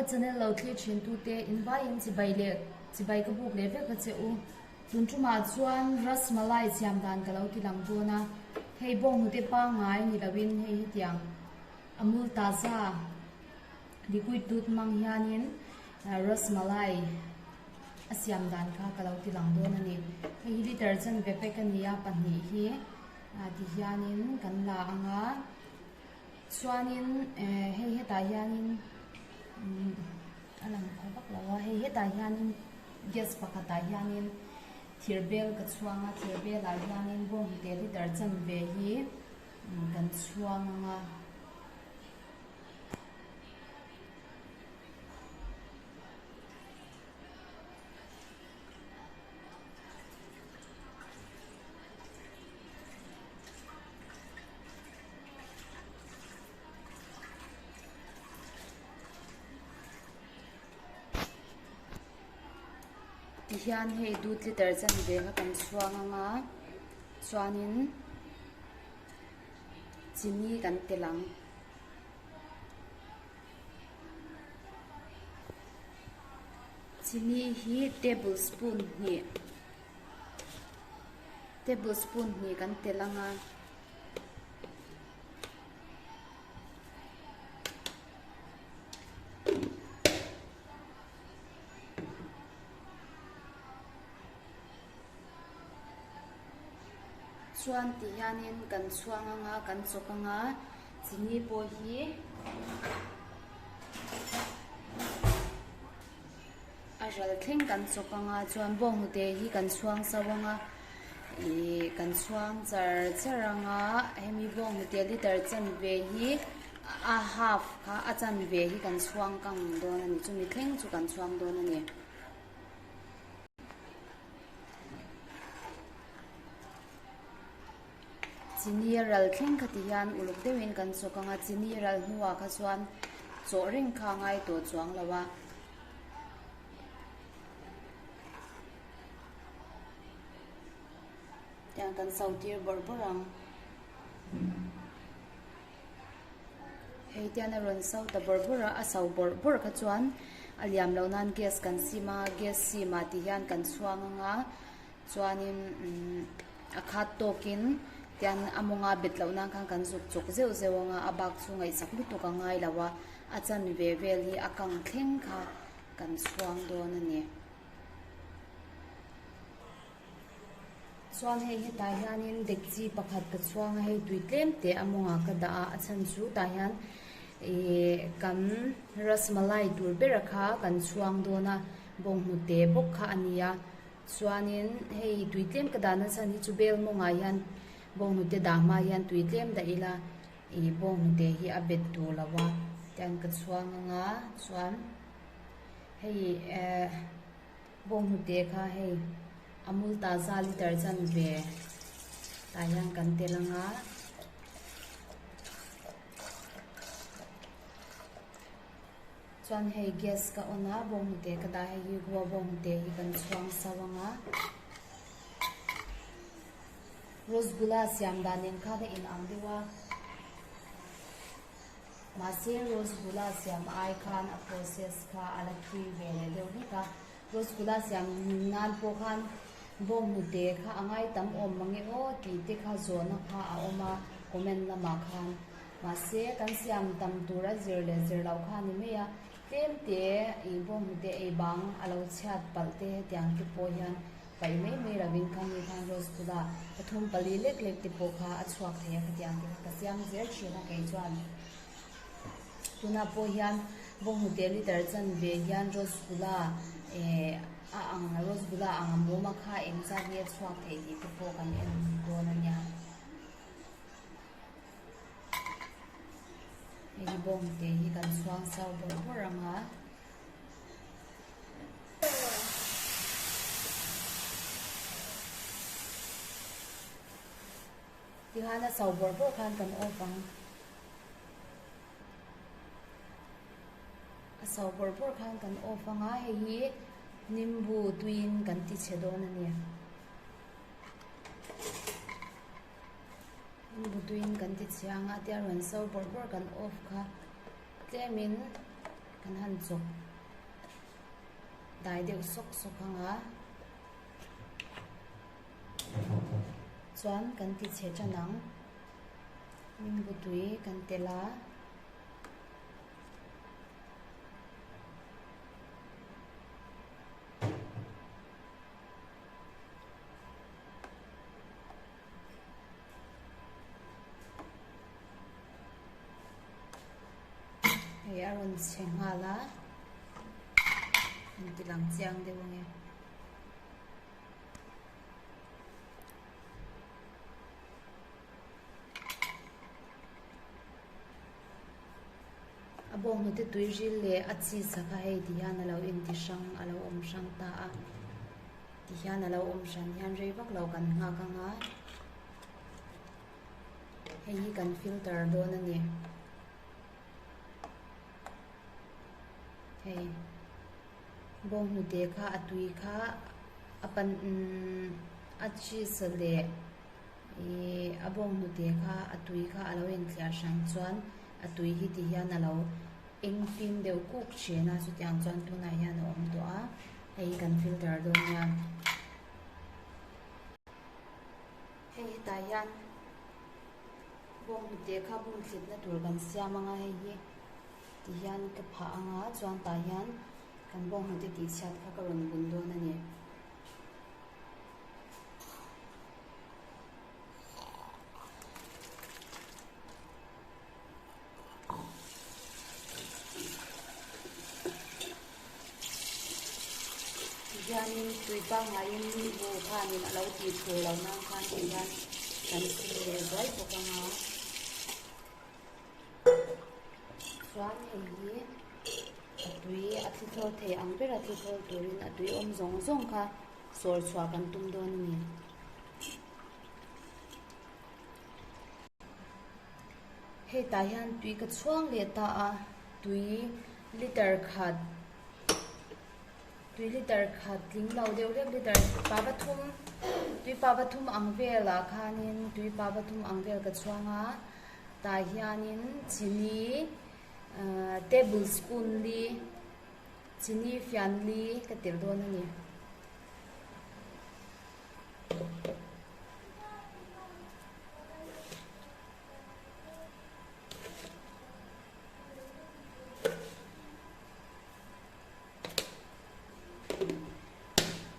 channel lo thlir thin tute in vaiin chibai leh chibai ka buk leh vek a che u. Tun tumah chuan Rasmalai siam dan ka lo ti lang dawn a, hei bawnghnute pangngai ni loin hei hetiang Amul Taza liquid dut hmang hianin Rasmalai a siam dan kha ka lo ti lang dawn a ni. Hei hi liter chanve pack a ni a, pahnih hi ti hianin kan la ang a. Chuanin hei hetah hianin a lang pha vak lo a, hei hetah hianin gas pakhatah hianin thir bel ka chhuang a, thir belah hianin bawnghnute liter chanve hi kan chhuang ang a. Tihian hei dut liter chanve kha kan chhuang ang a chuanin chini kan telh ang. Chini hi tablespoon hnih tablespoon hnih kan telh ang a. Chuan ti hianin kan chhuang ang a kan chawk ang a chini pawh hi a ral thleng kan chawk ang a chuan bawnghnute hi kan chhuang zauh ang a Ihh kan chhuang char char ang a hemi bawnghnute liter chanve hi a half kha a chanve hi kan chhuang kang dawn a ni chumi thleng chu kan chhuang dawn a ni. Chini a ral thleng kha ti hian uluk deuhin kan chawk ang a chini ral hnuah kha chuan chawh reng kha a ngai tawh chuang lo a. Tiang kan so tir bawrh bawrh ang. Hei tian a rawn so ta bawrh bawrh a, a so bawrh bawrh kha chuan a liam loh nan gas kan sim a, gas sim ah ti hian kan chhuang ang a, chuanin umm a khat tawkin tian a mawnga bet loh nan khan kan zuk chawk zeuh zeuh ang a, a bak chu ngaihsak lutuk a ngai lo a, a chanve vel hi a kang thleng kha. Kan chhuang dawn a ni. Chuan hei hetah hianin dekchi pakhat ka chhuang a, hei tui tlem te a mawngah ka dah a, a chhan chu tah hian ihh kan rasmalai tur bera kha kan chhuang dawn a, bawnghnute bawk kha a ni a. Chuanin hei tui tlem ka dahna chhan hi chu bel mawngah hian bawnghnute dah hma hian tui tlem dah ila Ih bawnghnute hi a bet tur lo a tiang ka chhuang ang a chuan hei eh bawnghnute kha hei amul taza liter chanve tah hian kan tel ang a. Chuan hei gas ka on a bawnghnute ka dah hei hi goa bawnghnute hi kan chhuang sau ang a. Rasgula siam dan nen khan a in ang deuh a, mahse rasgula siam ai khan a process kha a la thui ve leh deuh hlek a, rasgula siam nan pawh khan bawnghnute kha a ngai tam awm mange aw tih te kha zawhna kha a awm a comment lamah khan, mahse kan siam tam tur a zir leh zir loh kha a ni mai a, tlem te ih bawnghnute ei bang a lo chhiat palh te hetiang te pawh hian. Paih mai mai lovin kha mi khan rose bula pathum pali lek lek te pawh kha a chhuak thei a khatiang te kha ka siam zel thin a kei chuan tunah pawh hian bawnghnute liter chanve hian rose bula eh a ang rose bula ang a mum a kha eng zat nge a chhuak thei tih te pawh kan en dawn a nia hei hi bawnghnute hi kan chhuang chau bawrh bawrh ang a. Tihian a so bawrh bawrh khan kan off ang. A so bawrh bawrh khan kan off ang a, hei hi nimbu tuiin kan ti chhe dawn a ni. Nimbu tuiin kan ti chhe ang a, tia rawn so bawrh bawrh kan off kha tlemin. Kan han chawp dai deuh sawk sawk ang a chuan kan ti chhe tan ang nimbu tui kan telh a. Hei a rawn chhe nghal a an ti lang chiang deuh ange. A bawnghnute tui ril leh a cheese kha hei ti hian a lo inti hrang a lo awm hrang ta a ti hian a lo awm hran hian rei vak lo kan nghak ang a hei hi kan filter dawn a ni hei bawnghnute kha a tui kha a pan imm a cheese leh. Ihh a bawnghnute kha a tui kha a lo inthliar hran chuan a tui hi ti hian a lo eng fim deuh kuk thin a chutiang chuan tunah hian a awm tawh a hei hi kan filter dawn nia. Hei hetah hian bawnghnute kha bung thlitna tur kan siam ang a hei hi ti hian ka phah ang a chuan tah hian kan bawnghnute tihchhiat kha ka rawn bun dawn a ni. Tihianin tui pangngaiin nimbu khanin a lo tih thur loh nan khan tihian kan sil leh zuai bawk ang a. Chuan hei hi a tui a thli thawl thei ang ber a thli thawl turin a tui awm zawng zawng kha sawr chhuah kan tum dawn a ni. Hei tah hian tui ka chhuang leh ta a, tui liter khat tui liter khat tling lo deuh hlek liter pa pathum tui pa pathum ang velah khanin tui pa pathum ang vel ka chhuang a tah hianin chini ahh table spoon li chini fian li ka telh dawn a ni.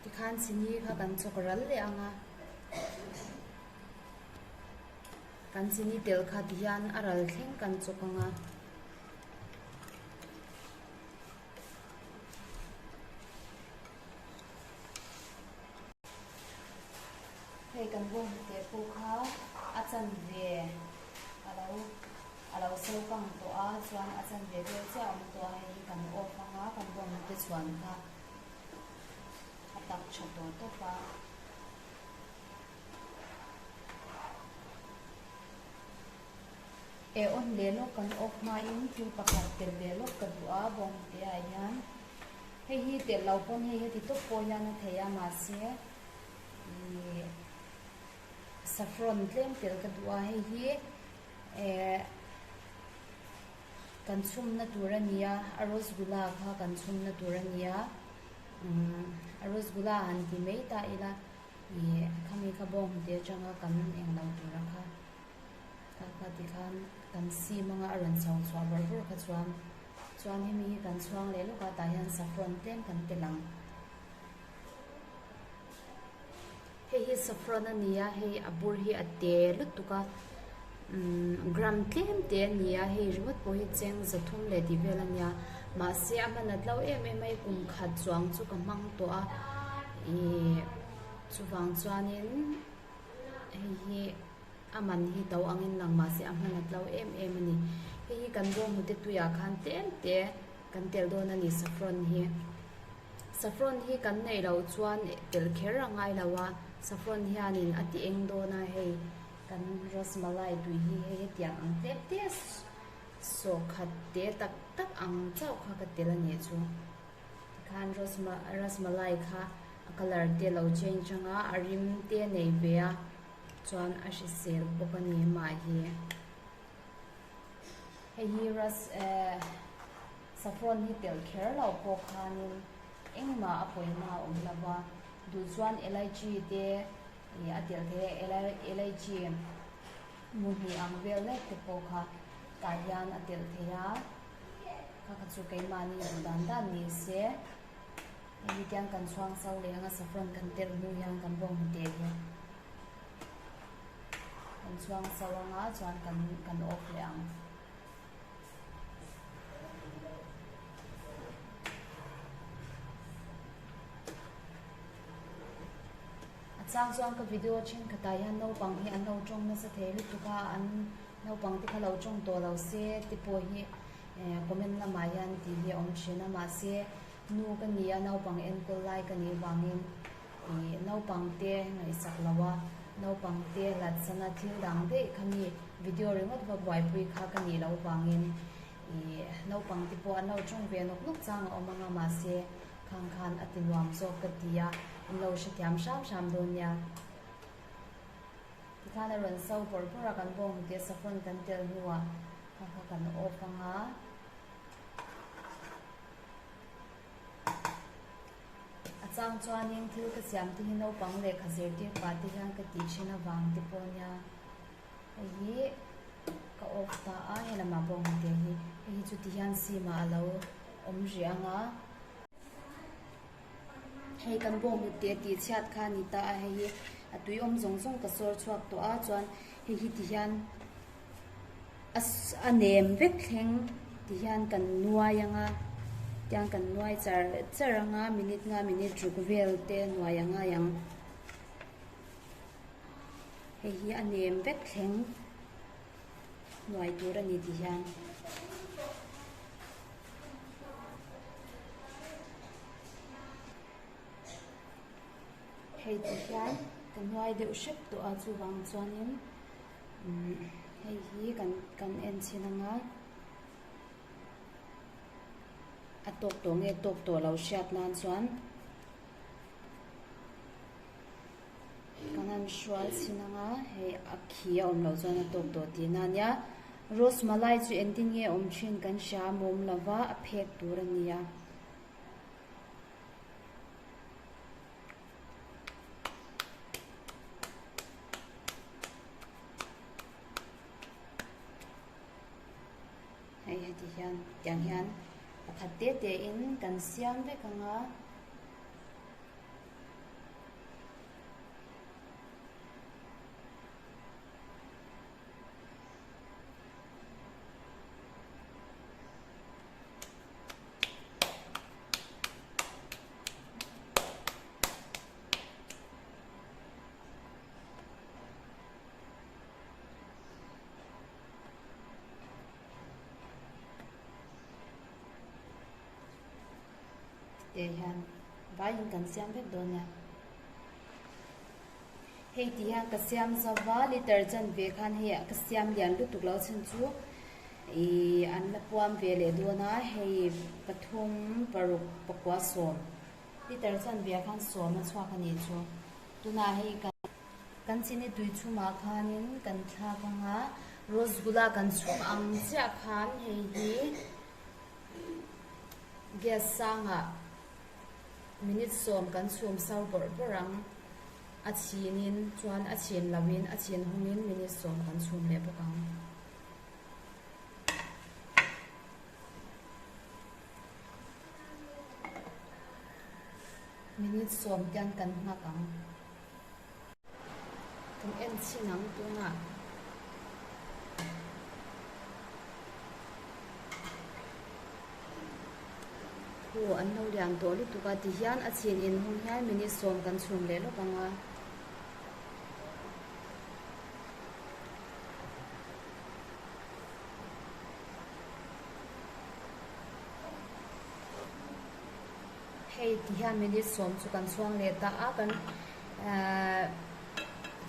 Tikhan chini kha kan chawk ral leh ang a, kan chini tel kha tihian a ral thleng kan chawk ang a. Hei kan bawnghnute pawh kha a chanve a lo a lo so kang tawh a chuan a chanve vel chiah a awm tawh a hei hi kan off ang a kan bawnghnute chhuan kha a tak tha tawh tawp a. Eh on leh lawk kan off hmain thil pakhat tel leh lawk ka duh a bawnghnute ah hian. Hei hi telh lo pawn hei heti tawp pawh hian a thei a mahse ih saffron tlem telh ka duh a hei hi eh kan chhumna tur a ni a a rasgula kha kan chhumna tur a ni a umm a rasgula han ti mai ta ila ih khami kha bawnghnute atanga kan englo tura kha. Kha kha tikhan kan sim anga a rawn chho chhuah bawrh bawrh kha chuan chuan hemi hi kan chhuang leh lawk a tah hian saffron tlem kan telh ang. Hei hi saffron a ni a hei a bur hi a te lutuk a umm gram tlem te a ni a hei ringawt pawh hi cheng zathum leh tih vel a nia mahse a hman a tlo em em a hei kum khat chuang chu ka hmang tawh a ihh chuvang chuanin hei hi. A man hi to angin lang mahse a hman a tlo em em a ni. Hei hi kan bawnghnute tuiah khan tlem te kan telh dawn a ni saffron hi. Saffron hi kan neih loh chuan telh kher a ngai lo a, saffron hianin a ti eng dawn a hei kan rasmalai tui hi hei hetiang ang tlem te sawhkhat te tak tak ang chauh kha ka telh a nih chu. Tikhan rasmalai kha a colour te a lo change ang a, a rim te a nei ve a. Chuan a hrisel bawk a ni mah hi. Hei hi ras eh. Saffron hi telh kher loh pawh khanin engmah a pawina a awm lo va, duh chuan elaichi te ih a telh thei a, elaichi mu hnih ang vel lek te pawh kha tah hian a telh thei a, kha kha chu keimahni duh dan dan ni se. Hei hi tiang kan chhuang so leh anga saffron kan telh hnu hian kan bawng hnute hi kan chhuang so anga chuan kan kan off leh ang. A chang chuan ka video thenkhatah hian naupang hi an lo tawng nasa thei lutuk a, an naupang te kha lo tawng tawh lo se te pawh hi eh comment lamah hian tih hi a awm thin a mahse Nu ka ni a, naupang enkawl lai ka nih vangin ih naupang te ngaihsak lo a, naupang te hlat sana thil dang daih kha mi video ringawt va buaipui kha ka nih loh vangin ih naupang te pawh an lo tawng ve nawk nawk chang a awm ang a, mahse khang khan a ti nuam zawk ka ti a, in lo hrethiam hram hram dawn nia. Tikhan a rawn so bawrh bawrh a, kan bawnghnute saffron kan telh hnuah kha kha kan off ang a. A chang chuanin thil ka siam te hi naupang lehkha zirtir pah te hian ka tih thin avang te pawh nia hei hi ka off ta a he lamah pawh hmu te hi hei hi chu ti hian sim ah a lo awm rih ang a hei kan bawnghnute tih chhiat kha a ni ta a hei hi a tui awm zawng zawng ka sawr chhuak tawh a chuan hei hi ti hian. A nem vek thleng ti hian kan nuai ang a tiang kan nuai char char ang a minute nga minute ruk vel te nuai a ngai ang hei hi a nem vek thleng nuai tur a ni ti hian. Hei ti hian ka nuai deuh hrep tawh a chuvang chuanin. Hei hi kan kan en chhin anga a tawk tawh nge tawk tawh lo hriat nan chuan kan han hrual chhin anga hei a khi a awm loh chuan a tawk tawh tihna ania rosmalai chu engtin nge awm thin kan hria a mawm lova a phek tur a nia. Hei heti hian tiang hian pakhat te te in kan siam vek ang a. Tih hian vaiin kan siam vek dawn nia. Hei ti hian ka siam zova liter chanve khan hei ka siam lian lutuk lo chhan chu ih an la puam ve leh dawn a hei pathum paruk pakua sawm liter chanve ah khan sawm a chhuak a nih chu tunah hei kan kan chini tui chhumah khanin kan thlak ang a rosgula kan chhum ang chiah khan hei hi gas sangah minute sawm kan chhum so bawrh bawrh ang. A chhinin chuan a chhin loin a chhin hungin minute sawm kan chhum leh bawk ang. Minute sawm tian kan nghak ang. Kan en chhin ang tunah. Thu an lo lian tawh lutuk a tihian a chhin inhung hian minute sawm kan chhum leh lawk ang a. Hei tihian minute sawm chu kan chhuang leh ta a kan ahh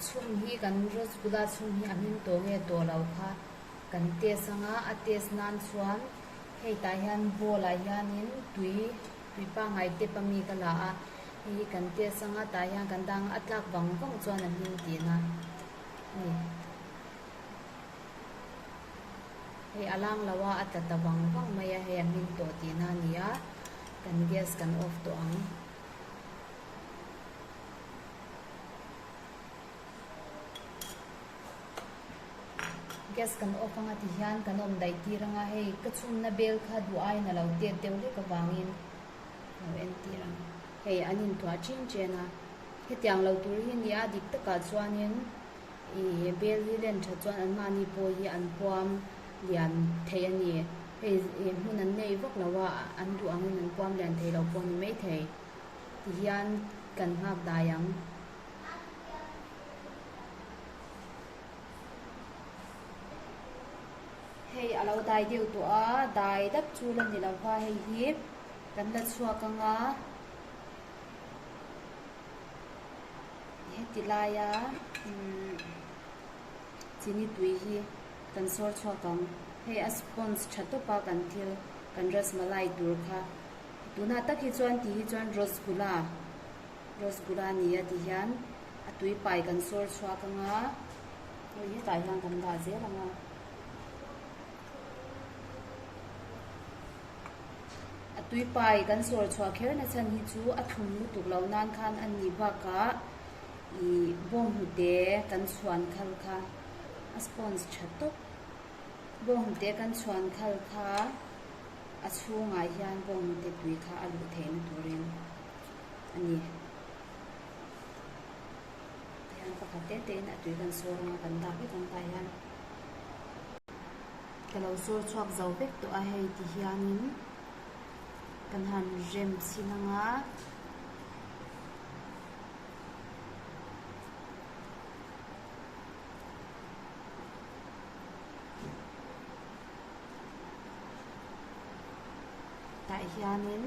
chhum hi kan rasgula chhum hi a hming tawh nge tawh lo kha kan test ang a a test nan chuan hei tah hian bowl ah hianin tui tui pangngai tep ami ka la a hei hi kan test ang a tah hian kan dang a tlak vang vang chuan a hming tihna a ni. Hei a lang lo a, a tla ta vang vang mai a, hei a hmin tawh tihna a ni a, kan gas kan off tawh ang. Gas kan off anga ti hian kan awm daih tir anga hei ka chhumna bel kha duh aiin a lo tet deuh hlek avangin lo en tir ang. Hei an intuah chen chen a, hetiang lo tur hi a ni a, dik takah chuanin ih bel hi len that chuan anmahni pawh hi an puam lian thei a ni. Hei ih hmun an nei vak lo a, an duh angin an puam lian thei lo pawh a ni maithei. Tihian kan nghak dai ang. Hei a lo dai deuh tawh a, dai dap chu la ni lo va hei hi kan la chhuak ang a, heti laia umm chini tui hi kan sawr chhuak ang, hei a sponge tha tawp a kan thil kan rasmalai tur kha tunah tak hi chuan tih hi chuan rasgula. Rasgula a ni a ti hian a tui pai kan sawr chhuak ang a, hei hetah hian kan dah zel ang a. A tui pai kan sawr chhuah kher na chhan hi chu a thlum lutuk loh nan khan a ni bakah ih bawnghnute kan chhuan khal kha a sponge tha tawp. Bawnghnute kan chhuan khal kha a chhungah hian bawnghnute tui kha a luh theihna turin. a ni. Tihian pakhat te te in a tui kan sawr anga kan dah vek ang tah hian ka lo sawr chhuak zo vek tawh a hei ti hianin kan han rem chhin anga. Tah hianin.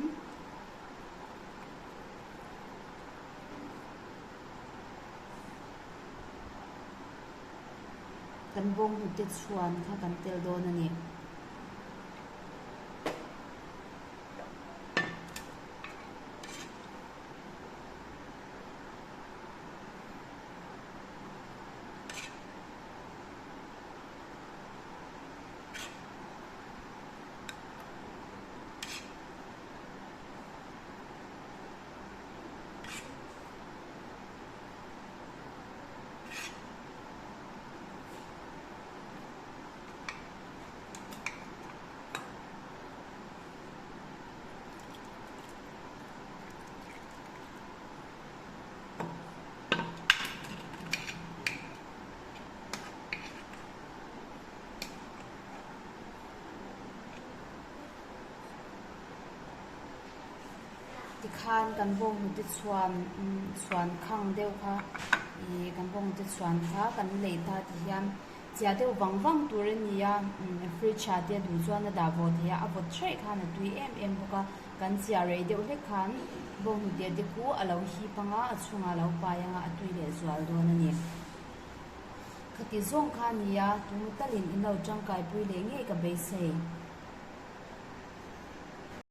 Kan bawnghnute chhuan kha kan tel dawn a ni. Tikhan kan bawnghnute chhuan chhuan khang deuh kha ih kan bawnghnute chhuan kha kan lei ta ti hian chiah deuh vang vang tur a ni a fridge ah te duh chuan a dah vawh thei a a vawt hraih khan a tui em em bawk a kan chiah rei deuh hlek khan bawnghnute te khu a lo hip ang a a chhungah a lo pai ang a a tui leh zual dawn a ni. Khati zawng kha a ni a, tunu talin in lo tangkaipui leh ngei ka beisei.